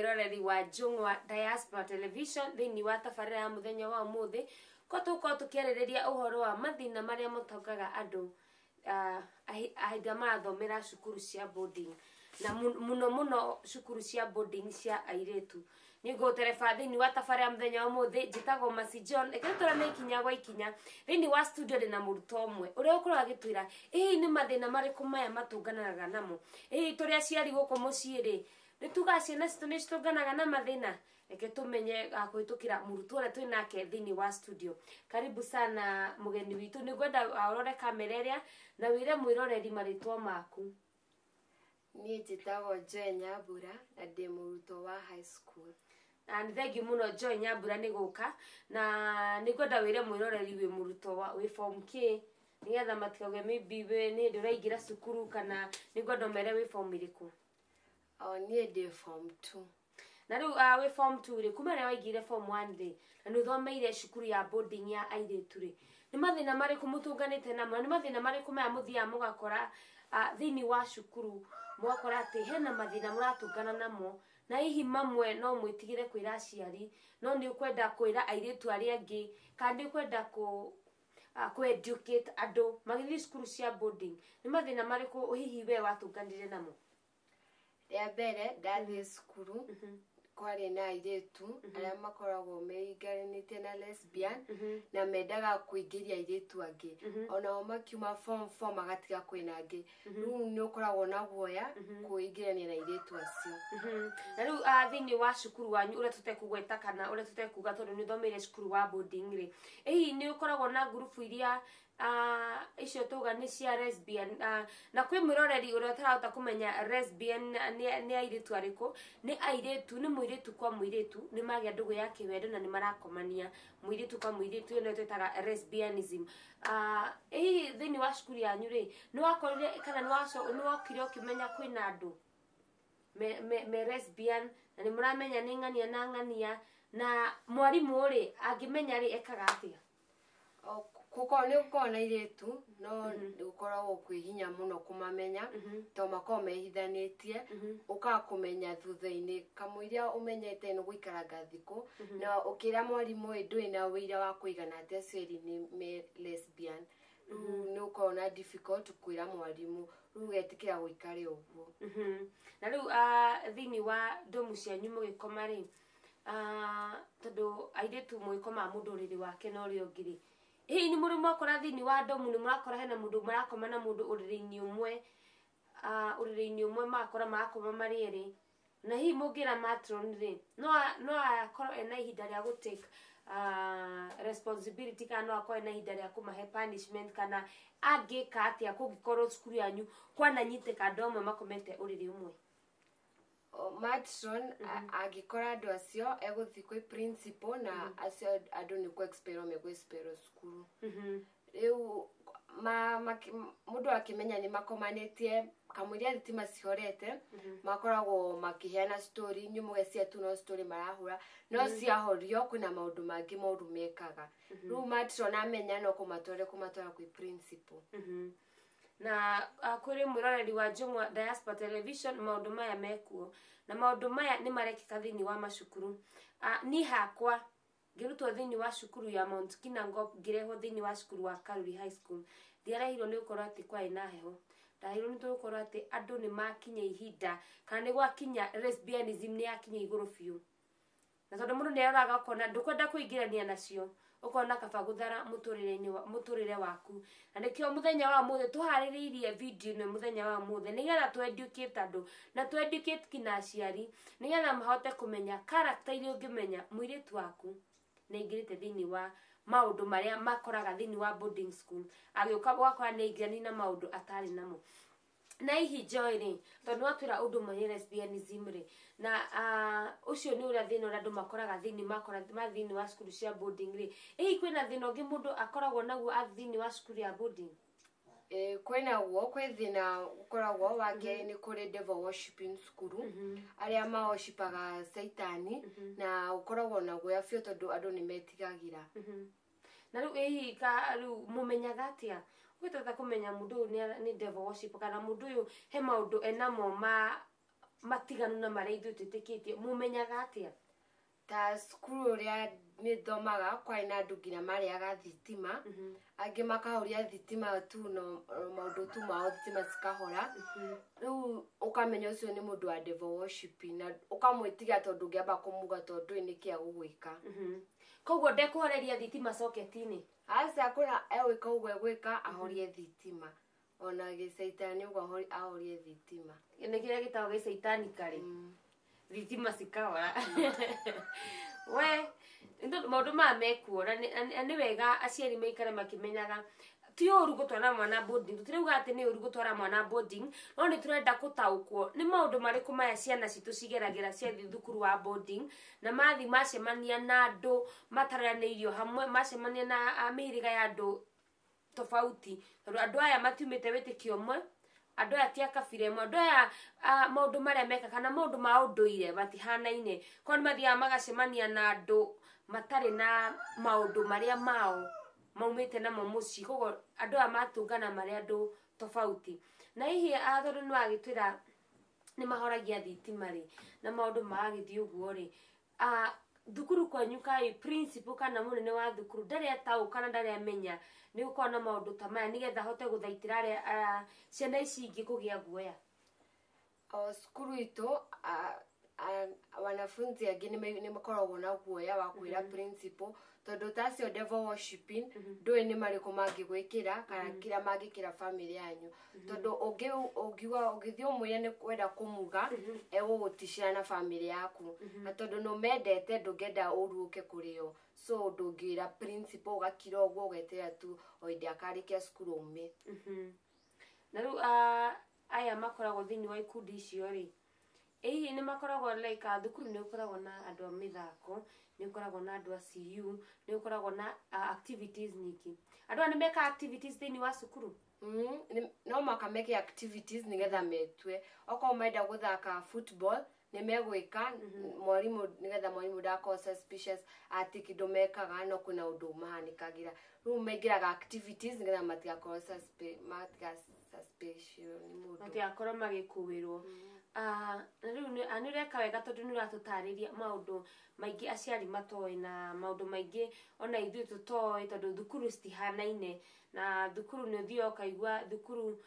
Mwĩroreri wa Njũng'wa Diaspora Television thĩinĩ wa tabarĩra ya mũthenya wa ũmũthĩ ko tũgũkorwo tũkĩarĩrĩria ũhoro wa mathĩna marĩa matongaga andũ hĩndĩ ĩrĩa marathomera cukuru cia boarding na mũno mũno cukuru cia boarding cia airĩtu. Nĩ ngũtereba thĩinĩ wa tabarĩra ya mũthenya wa ũmũthĩ. Njĩtagwo Mercy John. Reke tũtwarane ikinya gwa ikinya thĩinĩ wa studio. Ndĩna mũrutwo ũmwe ũrĩa ũkoragwo agĩtwĩra ĩ hihi nĩ mathĩna marĩkũ maya matũnganaga namo. Ĩ hihi tũrĩ aciari gũkũ mũciĩ rĩ, nĩ tugaga ciana citũ nĩ citũnganaga na mathĩna? Reke tũmenye kũhĩtũkĩra mũrutwo ũrĩa twĩ nake thĩinĩ wa studio. Karibu sana, mũgeni witũ. Nĩ ngwenda ũrore kamera ĩrĩa na wĩre mwĩroreri marĩtwa maku. Niĩ njĩtagwo Joy Nyambura na ndĩ mũrutwo wa high school. Na nĩ thengiũ mũno, Joy Nyambura, nĩ gũka. Na nĩ ngwenda wĩre mwĩroreri wĩ mũrutwo wa wĩ form K, nĩgetha matikauge maybe we nĩ hĩndĩ ũraingĩra cukuru, kana nĩ ngwenda ũmere wĩ form ĩrĩkũ. O niĩ ndĩ form 2. Na rĩu wĩ form 2 rĩ, kuma rĩrĩa waingĩrire form 1 rĩ, na nĩ ũthomeire cukuru ya boarding ya airĩtu rĩ, nĩ mathĩna marĩkũ mũtũnganĩte namo, na nĩ mathĩna marĩkũ maya mũthiaga mũgakora thĩinĩ wa cukuru, mũgakora atĩ hena mathĩna mũratũngana namo, na hihi mamwe no mwĩtigĩre kwĩra aciari, no nĩ ũkwenda kwĩra airĩtu arĩa angĩ, kana nĩ ũkwenda kũ educate andũ magĩthiĩ cukuru cia boarding? Nĩ mathĩna marĩkũ hihi we watũnganire namo? Rĩa mbere ndathiĩ cukuru, kwarĩ na airĩtu arĩa makoragwo meigaranĩtie na lesbian na mendaga kũingĩria airĩtu angĩ, onao makiuma form 4 magatiga kwĩna angĩ. Rĩu nĩ ũkoragwo na guoya kwĩingĩrania na airĩtu acio. Na rĩu thĩinĩ wa cukuru wanyu ũrĩa tũtekũgweta kana ũrĩa tũtekuga, tondũ nĩ ũthomeire cukuru wa boarding rĩ, ĩ hihi nĩ ũkoragwo na ngurubu iria icio tuga nĩ cia lesbian? Na kwĩ mwĩroreri ũrĩa ũtarahota kũmenya lesbian nĩ airĩtu arĩkũ, nĩ airĩtu, nĩ mũirĩtu kwa mũirĩtu, nĩ magĩa ndũgũ ya kĩwendo na nĩ marakomania mũirĩtu kwa mũirĩtu. Ĩyo nĩyo twĩtaga lesbianism. Ĩ hihi thĩinĩ wa cukuru yanyu rĩ, nĩ wakorire kana nĩ wokire ũkĩmenya kwĩna andũ me lesbian, na nĩ mũramenya nĩ ng'ania na ng'ania, na mwarimũ rĩ, angĩmenya rĩ, ekaga atĩa? Gũkorwo nĩ gũkoragwo na airĩtu, no nĩ gũkoragwo kwĩ hinya mũno kũmamenya tondũ makoragwo mehithanĩtie. Ũkaga kũmenya thutha-inĩ kamũiria ũmenyete nĩ gũikaranga thikũ na ũkĩra mwarimũ ĩ ndũrĩ na ũira wa kũigana atĩ acio erĩ nĩ me lesbian. Rĩu nĩ ũkoragwo na difficult kwĩra mwarimũ, rĩu ũgetĩkĩra gũikare ũguo. Na rĩu thĩinĩ wa ndomu cianyu mũgĩkoma rĩ, tondũ airĩtu mũgĩkomaga mũndũ ũrĩrĩ wake na ũrĩa ũngĩ rĩ, hihi nĩ mũrĩ mwakora thĩinĩ wa ndomu nĩ mũrakora hena mũndũ mũrakoma na mũndũ ũrĩrĩ-inĩ ũmwe, ũrĩrĩ-inĩ ũmwe, magakora marakoma marĩ erĩ, na hihi mũngĩra matron rĩ, no akorwo ena ihinda rĩa gũ take responsibility, kana no akorwo ena ihinda rĩa kũmahe punishment, kana angĩka atĩa kũngĩkorwo cukuru yanyu kwananyitĩka andũ amwe makomete ũrĩrĩ ũmwe? Matron angĩkora andũ acio, egũthiĩ kwĩ principal na acio andũ nĩ kũ expel megũ expel cukuru. Rĩu mũndũ akĩmenya nĩ makomanĩtie kamũiria thitima cihorete, makoragwo makĩheana story, inyuĩ mũgecia tu no story marahũra, no ciahorio kwĩna maũndũ mangĩ moru mekaga. Rĩu matron amenya no kũmatware kũmatwara kwĩ principal. Na kwĩrĩ mwĩroreri wa Njũng'wa Diaspora Television, maũndũ maya mekuo na maũndũ maya nĩ marekĩka thĩinĩ wa macukuru. Niĩ hakwa ngĩrutwo thĩinĩ wa cukuru ya Mount Kinangop, ngĩrehwo thĩinĩ wa cukuru wa Karuri High School, ndiarehirwo nĩ gũkorwo atĩ kwarĩ na heho, ndahirwo nĩ gũkorwo atĩ andũ nĩ makinya ihinda kana nĩ gwakinya lesbianism nĩ yakinya igũrũ biũ, na tondũ mũndũ nĩ aroraga ũkona ndũkwenda kũingĩrania nacio, ũkona kaba gũthara mũtũrĩre-inĩ mũtũrĩre waku. Na nĩkĩo mũthenya wa ũmũthĩ tũharĩrĩirie video ĩno mũthenya wa ũmũthĩ, nĩgetha tũ educate andũ na tũ educate kinya aciari, nĩgetha mahote kũmenya character iria ũngĩmenya mũirĩtu waku nĩ aingĩrĩte thĩinĩ wa maũndũ marĩa makoraga thĩinĩ wa boarding school, agĩũka ũgakora nĩ aingĩrani na maũndũ atarĩ namo. Na hihi Joy rĩ, tondũ nĩwatwĩra ũndũ ũmwe nĩ lesbianism rĩ, na ũcio nĩ ũrĩa thĩna ũrĩa andũ makoraga thĩinĩ makora ma thĩinĩ wa cukuru cia boarding rĩ, hihi kwĩna thĩna ũngĩ mũndũ akoragwo naguo athiĩ thĩinĩ wa cukuru ya boarding? Ĩ, kwĩna guo, kwĩ thĩna ũkoragwo wa kerĩ, nĩ kũrĩ devil worshiping cukuru, arĩa maworshipaga caitani, na ũkoragwo na guoya biũ tondũ andũ nĩ metigagĩra. Na rĩu hihi ka rĩu mũmenyaga atĩa ũgĩtata kũmenya mũndũ ũyũ nĩ devil worship, kana mũndũ ũyũ he maũndũ enamo ma matiganu na marĩa ithuĩ twĩtĩkĩtie mumenyaga atĩa? Ta cukuru ũrĩa nĩthomaga kwarĩ na andũ nginya marĩaga thitima, angĩ makahoria thitima tu no maũndũ tu mao thitima cikahora. Rĩu ũkamenya ũcio nĩ mũndũ wa devil worshiping na ũkamwĩtiga tondũ ũngĩamba kũmuga tondũ ndũĩ nĩkĩ agũgwĩka. Koguo ndekũhoreria thitima socket-inĩ? Aca, kwĩna egwĩka ũguo egwĩka ahorie thitima, ona gĩcaitani ũguo ahorie thitima. Nĩ kĩrĩa gĩtagwo gĩcaitani karĩ, thitima cikahora. We maũndũ maya mekuo na nĩ wega aciari maikare makĩmenyaga ti ũru gũtwara mwana boarding. Tũtirauga atĩ nĩ ũru gũtwara mwana boarding, no nĩ tũrenda gũtaũkwo nĩ maũndũ marĩkũ maya ciana citũ cigeragĩra ciathiĩ thukuru wa boarding, na mathiĩ macemania na andũ mataranĩirio hamwe, macemania na mĩhĩrĩga ya andũ tofauti, tondũ andũ aya matiumĩte wĩtĩkio ũmwe, andũ aya ti a kabira ĩmwe, andũ aya maũndũ marĩa mekaga kana maũndũ ma ũndũire matihanaine. Koguo nĩ mathiaga magacemania na andũ matarĩ na maũndũ marĩa mao maumĩte namo mũciĩ, koguo andũ aya matũngana marĩ andũ tofauti. Na hihi tondũ nĩ wagĩtwĩra nĩ mahoragia thitima rĩ, na maũndũ magagĩthiĩ ũguo rĩ, thukuru kwanyu kaĩ principal kana mũnene wa thukuru ndarĩ ataũka kana ndarĩ amenya nĩ gũkorwo na maũndũ ta maya nĩgetha ahote gũthaitĩra arĩa ciana ici ingĩ kũgĩa guoya? O cukuru itũ wanafunzi angĩ nĩ makoragwo na guoya wa kwĩra principal, tondũ ta acio devil worshiping ndũĩ nĩ marĩkũ mangĩgwĩkĩra kana kĩrĩa mangĩkĩra family yanyu, tondũ ũngiuga ũngĩthiĩ ũmwĩre nĩ kwenda kũmuga egũgũtishia na family yaku, na tondũ nĩ ũmendete ndũngĩenda ũru ũke kũrĩ o, so ndũngĩra principal, ũgakira ũguo ũgeterera tu o hĩndĩ akarĩkia cukuru aume. Na rĩu aya makoragwo thĩinĩ wa ikundi icio rĩ, hihi nĩ makoragwo like thukuru nĩ gũkoragwo na andũ a mĩthako, nĩ gũkoragwo na andũ a CU, nĩ gũkoragwo na activities nyingĩ. Andũ aya nĩ mekaga activities thĩinĩ wa cukuru? No mũhaka meke activities nĩgetha metue. Okorwo marenda gũthaka football nĩ megwĩka mwarimũ, nĩgetha mwarimũ ndakorwo suspicious atĩ kĩndũ mekaga no kwĩna ũndũ mahanĩkagĩra. Rĩu maingĩraga activities nĩgetha matigakorwo suspicious nĩ mũndũ, matigakorwo magĩkuĩrwo. Na rĩu nĩ ũreka wega tondũ nĩ ũratũtarĩria maũndũ maingĩ aciari matoĩ na maũndũ maingĩ ona ithuĩ tũtoĩ, tondũ thukuru citihanaine, na thukuru nĩ ũthiaga ũkaigua thukuru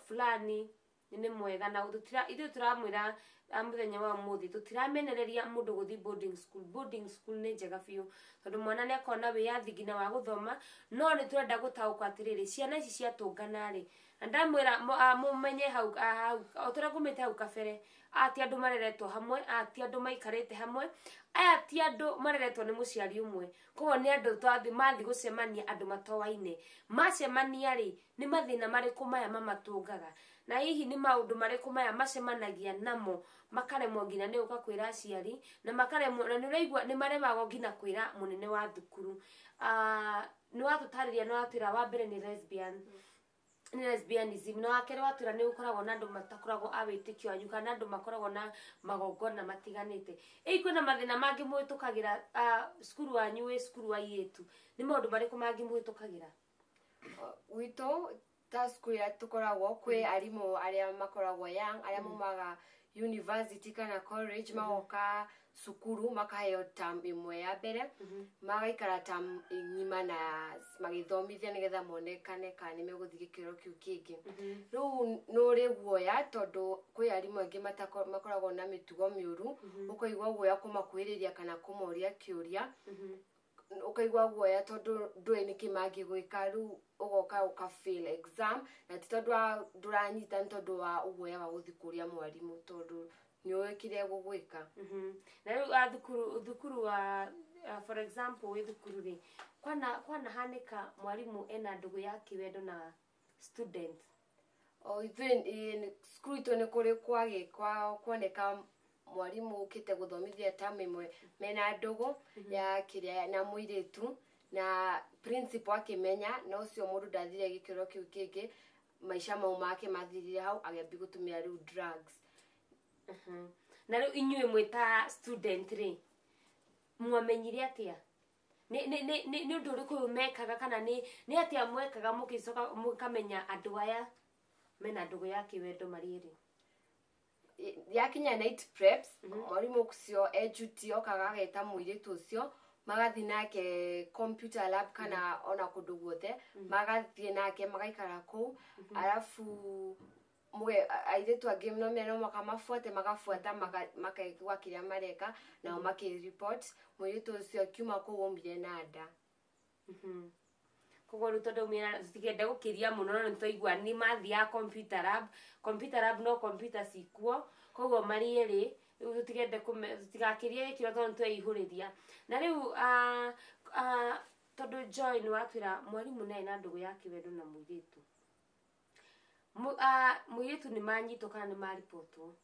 fulani nĩ mwega, na ithuĩ tũramwĩra mũthenya wa ũmũthĩ tũtiramenereria mũndũ gũthiĩ boarding school. Boarding school nĩ njega biũ tondũ mwana nĩ akoragwo na wĩyathi nginya wa gũthoma, no nĩ tũrenda gũtaũkwo atĩrĩrĩ, ciana ici ciatũngana rĩ, na ndamwĩra mũmenye hau, o ta ũrĩa ngumĩte hau kabere, aya ti andũ mareretwo hamwe, aya ti andũ maikarĩte hamwe, aya ti andũ mareretwo nĩ mũciari ũmwe, koguo nĩ andũ mathiĩ gũcemania andũ matoaine. Macemania rĩ, nĩ mathĩna marĩkũ maya mamatũngaga, na hihi nĩ maũndũ marĩkũ maya macemanagia namo makaremwo nginya nĩ gũka kwĩra aciari, na makaremwo, na nĩ ũraigua nĩ maremagwo nginya kwĩra mũnene wa thukuru. Nĩ watũtarĩria, nĩ watwĩra wa mbere nĩ lesbian, nĩ lesbianism, na wa kerĩ watwĩra nĩ gũkoragwo na andũ matakoragwo a wĩtĩkio wanyu kana andũ makoragwo na magongona matiganĩte. Ĩ kwĩna mathĩna mangĩ mũhĩtũkagĩra cukuru wanyu wĩ cukuru wa airĩtu, nĩ maũndũ marĩkũ mangĩ mũhĩtũkagĩra? Gwitũ ta cukuru ĩrĩa tũkoragwo kwĩ arimũ arĩa makoragwo young, arĩa maumaga university kana college, magoka cukuru makaheo term ĩmwe ya mbere, magaikara term ng'ima na magĩthomithia nĩgetha monekane kana nĩ megũthiĩ gĩkĩro kĩu kĩngĩ. Rĩu nĩ ũrĩ guoya tondũ kwĩ arimũ aingĩ makoragwo na mĩtugo mĩũru, ũkaigua guoya kũmakuhĩrĩria kana kũmoria kĩũria, ũkaigua guoya tondũ ndũĩ nĩkĩ mangĩgwĩka. Rĩu ũgoka ũka fail exam, na ti tondũ wa ndũranyita, nĩ tondũ wa ũguoya wa gũthiĩ kũria mwarimũ tondũ nĩ ũĩ kĩrĩa egũgwĩka. Na rĩu thukuru wa for example wĩ thukuru rĩ, kwanahanĩka mwarimũ ena ndũgũ ya kĩwendo na student? O ithuĩ cukuru itũ nĩ kũrĩ kuoneka mwarimũ ũkĩte gũthomithia term ĩmwe mena ndũgũ ya kĩrĩa na mũirĩtu, na principal akĩmenya, na ũcio mũndũ ndathire gĩkĩro kĩu kĩngĩ, maica mau make mathirire hau, agĩambia gũtũmĩra rĩu drugs. Na rĩu inyuĩ mwĩ ta student rĩ, mwamenyire atĩa? Nĩ ũndũ ũrĩkũ ũyũ mekaga, kana nĩ atĩa mwekaga mũgĩcoka mũkamenya andũ aya mena ndũgũ ya kĩwendo marĩ erĩ? Yakinya night preps mwarimu ũcio e duty okaga ageta mũirĩtu ũcio magathi nake computer lab kana ona kũndũ guothe magathiĩ nake magaikara kũu arabu muge airĩtu angĩ no me no makamabuate magabuata makaigua kĩrĩa mareka nao makĩ-report mũirĩtu ũcio akiuma kũu aumire na nda. Koguo rĩu tondũ mĩena tũtikende gũkĩria mũno no nĩtwaigua nĩ mathiaga computer lab, computer lab no computer cikuo koguo marĩ erĩ rĩu tũtikende tũtigakĩrie gĩkĩro tondũ nĩtweihũrĩria. Na rĩu tondũ Joy nĩ watwĩra mwarimũ nĩ arĩ na ndũgũ ya kĩwendo na mũirĩtu, mũirĩtu nĩ manyitwo kana nĩ maribotwo,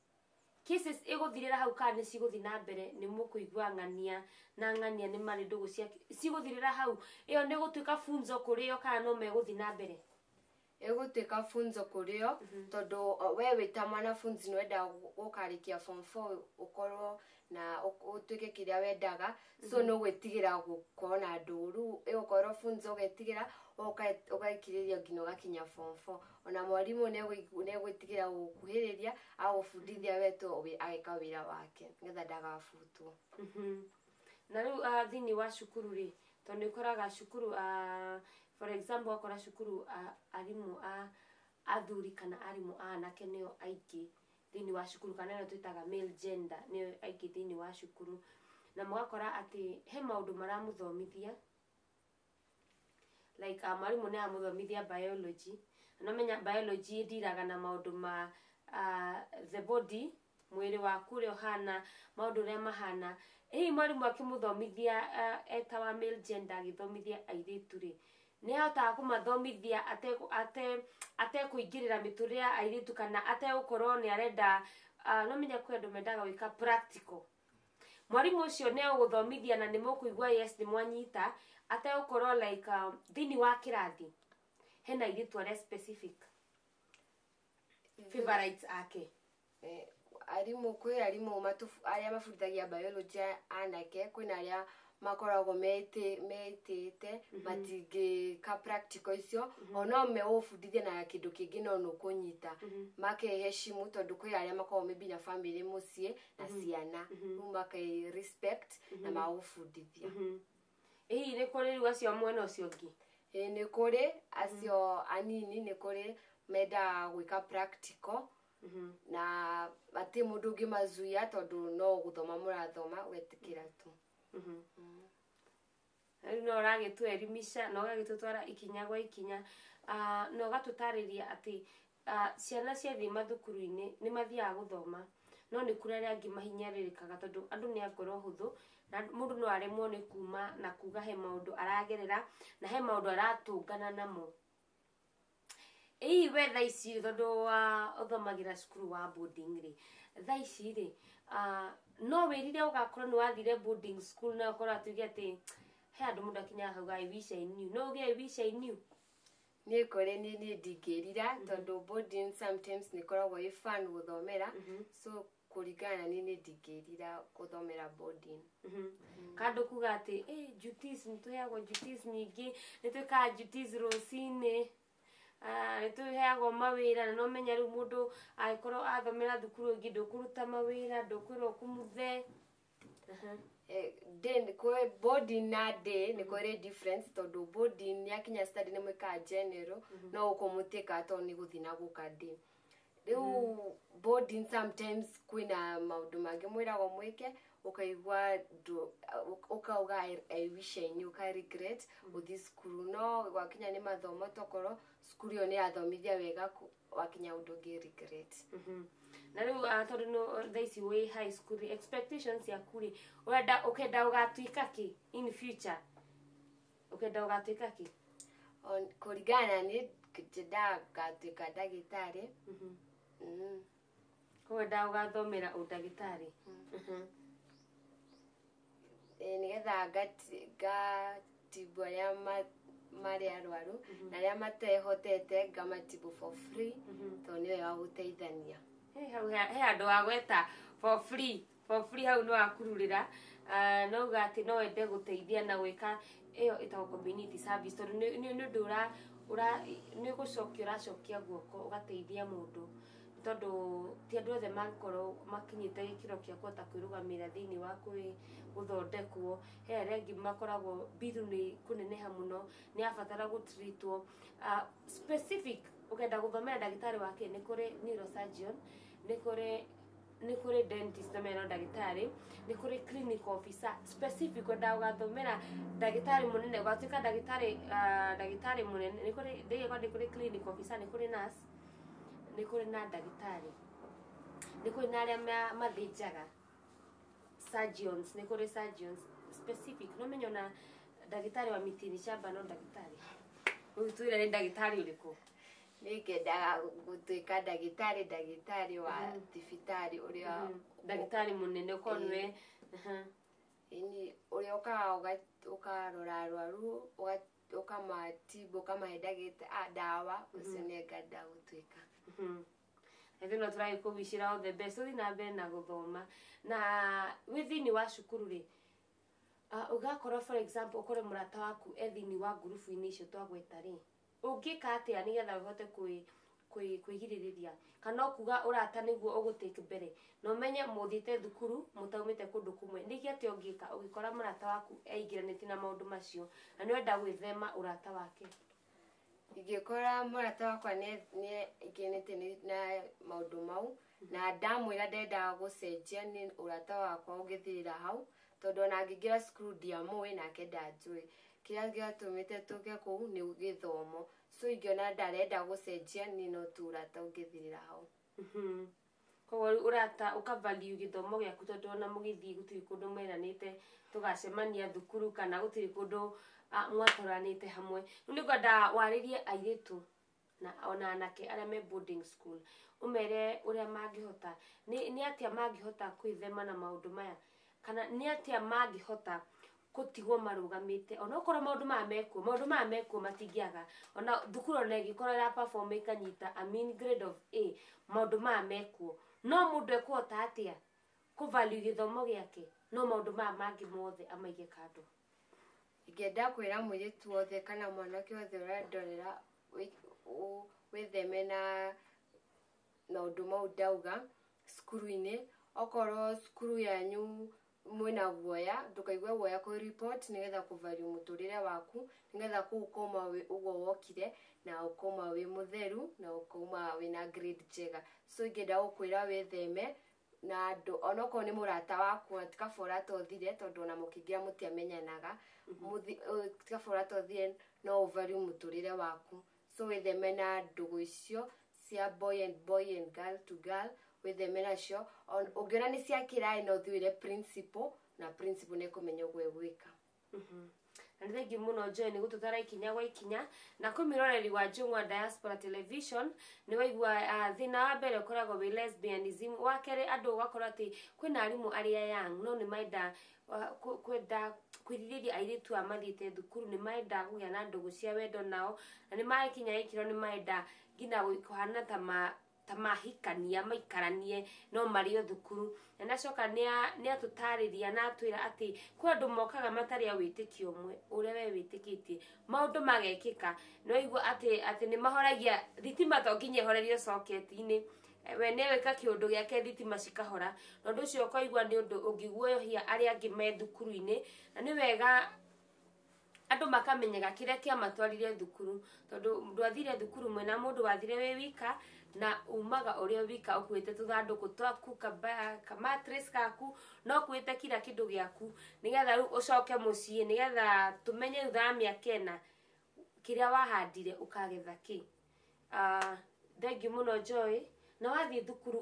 cases ĩgũthirĩra hau kana nĩ cigũthiĩ na mbere nĩ mũkũigua ng'ania na ng'ania nĩ marĩ ndũgũ cia cigũthirĩra hau, ĩyo nĩ gũtuĩka funzo kũrĩ o kana no megũthiĩ na mbere? Ĩgũtuĩka funzo kũrĩ o tondũ we wĩ ta mwanafunzi nĩ wendaga gũkarĩkia form 4 ũkorwo na ũtuĩke kĩrĩa wendaga, so nĩ ũgwĩtigĩra gũkorwo na ndũgũ rĩu ĩgũkorwo funzo ũgetigĩra ũgaikĩrĩria nginya ũgakinya form 4. Ona mwarimũ nĩ egwĩtigĩra gũkuhĩrĩria agũbundithia we tu agĩka wĩra wake nĩgetha ndagabutwo. Na rĩu thĩinĩ wa cukuru rĩ, tondũ nĩ ũkoraga cukuru for example ũgakora cukuru arimũ a athuri kana arimũ a anake nĩo aingĩ thĩinĩ wa cukuru kana nĩo twĩtaga male gender nĩo aingĩ thĩinĩ wa cukuru, na mũgakora atĩ he maũndũ maramũthomithia like mwarimũ nĩ aramũthomithia biology na menya biology ĩndiraga na maũndũ ma the body, mwĩrĩ waku ũrĩa ũhana, maũndũ ũrĩa mahana. Hihi mwarimũ akĩmũthomithia eta wa male gender agĩthomithia airĩtu rĩ, nĩ ahotaga kũmathomithia atekũingĩrĩra mĩtũrĩre ya airĩtu kana ategũkorwo nĩ arenda no menya kwĩ andũ mendaga gwĩka practical. Mwarimũ ũcio nĩ egũgũthomithia na nĩ mũkũigua yes nĩ mwanyita ategũkorwo like thĩinĩ wa kĩrathi hena airĩtu arĩa specific favorites ake. Arimũ kwĩ arimũ arĩa mabundithagia biology anake, kwĩna arĩa makoragwo metĩte matingĩka practical icio o no megũbundithia na kĩndũ kĩngĩ no nũkũnyita makeheshimu tondũ kwĩ arĩa makoragwo maybe na family mũciĩ na ciana rĩu make respect na magũbundithia. Hihi nĩ kũrĩ rĩu acio mwena ũcio ũngĩ? Ĩĩ nĩ kũrĩ acio anini, nĩ kũrĩ mendaga gwĩka practical na hatirĩ mũndũ ũngĩmazuia tondũ no gũthoma mũrathoma ũgetĩkĩra tu. Rĩu no ũragĩtũelimisha na ũgagĩtũtwara ikinya gwa ikinya na ũgatũtarĩria atĩ ciana ciathiĩ mathukuru-inĩ nĩ mathiaga gũthoma no nĩ kũrĩ arĩa angĩ mahinyĩrĩrĩkaga tondũ andũ nĩ a ngoro hũthũ na mũndũ no aremwo nĩ kuma na kuga he maũndũ aragerera na he maũndũ aratũngana namo. Hihi we thaa ici tondũ wa ũthomagĩra cukuru wa boarding rĩ, thaa ici rĩ no wĩrire ũgakorwo nĩ wathire boarding school na ũkorwo atuge atĩ he handũ mũndũ akinyaga akauga I wish I knew, no uge I wish I knew? Niĩ kũrĩ niĩ niĩ ndingĩrira tondũ boarding sometimes nĩ ĩkoragwo ĩ fun gũthomera, so kũringana na niĩ niĩ ndingĩrira gũthomera boarding. Kandũ kuga atĩ duties nĩ tũheagwo duties nyingĩ, nĩ twĩkaga duties rũcinĩ, nĩ tũheagwo mawĩra na no menya rĩu mũndũ angĩkorwo athomera thukuru ĩngĩ ndũkũruta mawĩra, ndũkwĩrwo ũkumuthe. Day kwĩ boarding na day nĩ kũrĩ difference tondũ boarding yakinya study nĩ mwĩkaga general no gũkũ mũtiĩkaga tondũ nĩ gũthiĩ na gũka day. Rĩu boarding sometimes kwĩna maũndũ mangĩ mwĩragwo mwĩke ũkaigua ũkauga I wish I knew, ũka regret gũthiĩ cukuru no gwakinya nĩ mathomo tokorwo cukuru ĩyo nĩ yathomithia wega wakinya ũndũ ũngĩ regret. Na rĩu tondũ no thaa ici wĩ high school rĩ, expectations ciaku rĩ, ũrenda ũkenda ũgatuĩka kĩ in future, ũkenda ũgatuĩka kĩ? Kũringana na niĩ nyendaga ngatuĩka ndagĩtarĩ. Koguo wendaga ũgathomera ũndagĩtarĩ. Nĩgetha ngatibu arĩa marĩ arwaru na arĩa matehotete ngamatibu for free tondũ nĩ wega gũteithania. Hau he handũ wa gweta for free, for free hau nĩ wakururĩra no uga atĩ no wende gũteithia na gwĩka ĩyo ĩtagwo community service tondũ nĩ ũndũ ũra nĩ gũcokia ũracokia guoko ũgateithia mũndũ. Tondũ ti andũ othe mangĩkorwo makinyĩte gĩkĩro kĩa kũhota kwĩrũgamĩrĩra thĩinĩ wa gũthondekwo. He arĩa angĩ makoragwo mbiru nĩ kũneneha mũno, nĩ abatara gũtreatwo. Specific ũkenda gũthomera ndagĩtarĩ wa kĩ, nĩ kũrĩ neurosurgeon, nĩ kũrĩ dentist na mena ndagĩtarĩ, nĩ kũrĩ clinic officer. Specific wendaga gũgathomera ndagĩtarĩ mũnene, ũgatuĩka ndagĩtarĩ, ndagĩtarĩ mũnene, nĩ kũrĩ ndĩgĩkwa, nĩ kũrĩ clinic officer, nĩ kũrĩ nurse, nĩ kũrĩ na ndagĩtarĩ, nĩ kũrĩ na arĩa mathĩnjaga, surgeons, nĩ kũrĩ surgeons specific. No menye ona ndagĩtarĩ wa mĩtĩ shamba no ndagĩtarĩ. Rĩu twĩre nĩ ndagĩtarĩ ũrĩkũ? Nĩ ngendaga gũtuĩka ndagĩtarĩ wa thibitarĩ ũrĩa Ndagĩtarĩ mũnene ũkorwo nĩwe. Ĩni, ũrĩa ũkaga ũkarora arwaru, ũkamatibu, ũkamahe ndawa, ũcio nĩ ngenda gũtuĩka. Ithuĩ no tũragĩkũwicĩra all the best, ũthiĩ na mbere na gũthoma. Na wĩ thĩinĩ wa cukuru rĩ, ũgakorwo, for example, ũkore mũrata waku e thĩinĩ wa ngurubu-inĩ icio twagweta rĩ, ũngĩka atĩa nĩgetha ũhote kwĩgirĩrĩria, kana ũkuga ũrata nĩguo ũgũtake mbere, na ũmenye mũthiĩte thukuru mũtaumĩte kũndũ kũmwe? Nĩkĩ atĩa ũngĩka ũgĩkora mũrata waku eingĩranĩtie na maũndũ macio na nĩ wenda gwĩthema ũrata wake? Ingĩkora mũrata wakwa nĩ aingĩranĩtie na maũndũ mau na ndamwĩra ndendaga gũcenjia, nĩ ũrata wakwa ũngĩthirĩra hau, tondũ ona ngĩingĩra cukuru ndiamũĩ nake ndanjũĩ. Kĩrĩa gĩatũmĩte tũke kũu nĩ gĩthomo, so ingĩona ndarenda gũcenjia, niĩ no tu ũrata ũngĩthirĩra hau. Koguo rĩu ũrata ũka value gĩthomo gĩaku, tondũ ona mũgĩthiĩ gũtirĩ kũndũ mweranĩte tũgacemania thukuru, kana gũtirĩ kũndũ mwatwaranĩte hamwe. Rĩu nĩ ngwenda warĩrie airĩtu na ona anake arĩa me boarding school, ũmere ũrĩa mangĩhota, nĩ atĩa mangĩhota kwĩthema na maũndũ maya, kana nĩ atĩa mangĩhota gũtigwo marũgamĩte onokorwo maũndũ maya mekuo. Maũndũ maya mekuo matingĩaga, ona thukuru ona ĩngĩkorwo ĩra perform ĩkanyita a mean grade of A, maũndũ maya mekuo. No mũndũ ekũhota atĩa kũ value gĩthomo gĩake no maũndũ maya mangĩ mothe amaige kando? Ingĩenda kwĩra mũirĩtu wothe kana mwanake wothe ũrandorera wĩtheme na maũndũ mau ndauga cukuru-inĩ. Okorwo cukuru yanyu mwĩna guoya, ndũkaigue guoya kũ report, nĩgetha kũ value mũtũrĩre waku, nĩgetha kũu ũkauma wĩ ũguo wokire, na ũkauma wĩ mũtheru, na ũkauma wĩna grade njega. So ingĩenda gũkwĩra wĩtheme na andũ, onokorwo nĩ mũrata waku, na ti kaba ũrata ũthire, tondũ ona mũkĩingĩra mũtiamenyanaga. Ti kaba ũrata ũthire, no ũ value mũtũrĩre waku. So wĩtheme na ndũgũ icio cia boy and boy and girl to girl, wĩtheme nacio. Ũngĩona nĩ cia kĩraĩ, no ũthiĩ wĩre principal, na principal nĩ ekũmenya ũguo egwĩka. Na nĩ thengiũ mũno, Joy, nĩ gũtũtara ikinya gwa ikinya. Na kwĩ mwĩroreri wa Njũng'wa Diaspora Television, nĩ waigua, thĩna wa mbere ũkoragwo wĩ lesbianism, wa kerĩ andũ ũgakora atĩ kwĩna arimũ arĩa young no nĩ marenda kwenda kwĩrirĩria airĩtu aya mathiĩte thukuru, nĩ marenda kũgĩa na ndũgũ cia wendo nao, na nĩ makinya gĩkĩro nĩ marenda nginya kũhana ta mahikania maikaranie no marĩ o thukuru. Na nacoka nĩ atũtarĩria na atwĩra atĩ kwĩ andũ mokaga matarĩ a wĩtĩkio ũmwe ũrĩa we wĩtĩkĩtie, maũndũ magekĩka. No igua atĩ nĩ mahoragia thitima, to nginya ĩhorerio socket-inĩ, we nĩ gwĩka kĩũndũ gĩake thitima cikahora, na ũndũ ũcio ũkaigua nĩ ũndũ ũngĩguoyohia arĩa angĩ me thukuru-inĩ. Na nĩ wega andũ makamenyaga kĩrĩa kĩamatwarire thukuru, tondũ ndwathire thukuru mwena mũndũ, wathire wĩ wika, na umaga ũrĩa wika ũkuĩte tũthandũkũ twaku, ka mattress gaku, no ũkuĩte kila kĩndũ gĩaku, nĩgetha rĩu ũcoke mũciĩ, nĩgetha tũmenye thutha wa mĩaka 4 kĩrĩa wahandire ũkagetha kĩ. Thengiũ mũno, Joy, na wathiĩ thukuru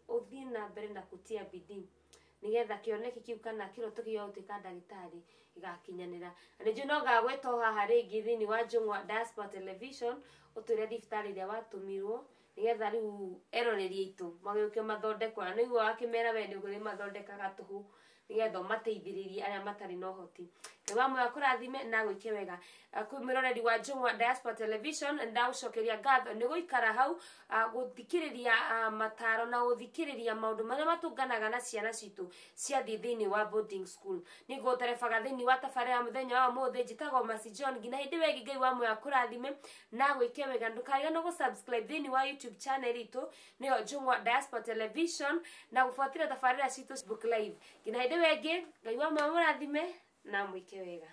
ũthiĩ na mbere na kutia bidii, nĩgetha kĩoneki kĩu kana kĩroto kĩu gĩa gũtuĩka ndagĩtarĩ gĩgakinyanĩra. Na nĩ njũĩ no ngagwĩta haha rĩngĩ thĩinĩ wa Njũng'wa Diaspora Television, ũtwĩre thibitarĩ ĩrĩa watũmirwo, nĩgetha rĩu eroreri aitũ magĩũke mathondekwo, na nĩguo wakĩmera we nĩ mathondekaga tũhũ. Nĩgetha ũmateithĩrĩrie arĩa matarĩ na ũhoti. Ngai wa muoyo akũrathime na gwĩke wega. Kwĩ mwĩroreri wa Njũng'wa Diaspora Television, ndagũcokeria ngatho nĩ gũikara hau, gũthikĩrĩria mataro na gũthikĩrĩria maũndũ marĩa matũnganaga na ciana citũ ciathiĩ thĩinĩ wa boarding school. Nĩ ngũterebaga thĩinĩ wa tabarĩra ya mũthenya wa ũmũthĩ. Njĩtagwo Mercy John. Nginya hĩndĩ ĩyo ĩngĩ, Ngai wa muoyo akũrathime na gwĩke wega. Ndũkariganĩrwo gũ-subscribe thĩinĩ wa YouTube channel itũ, nĩyo Njũng'wa Diaspora Television, na gũbuatĩrĩra tabarĩra citũ Facebook Live. Nginya hĩndĩ ĩyo ĩngĩ, Ngai wa muoyo mũrathime na mwĩke wega.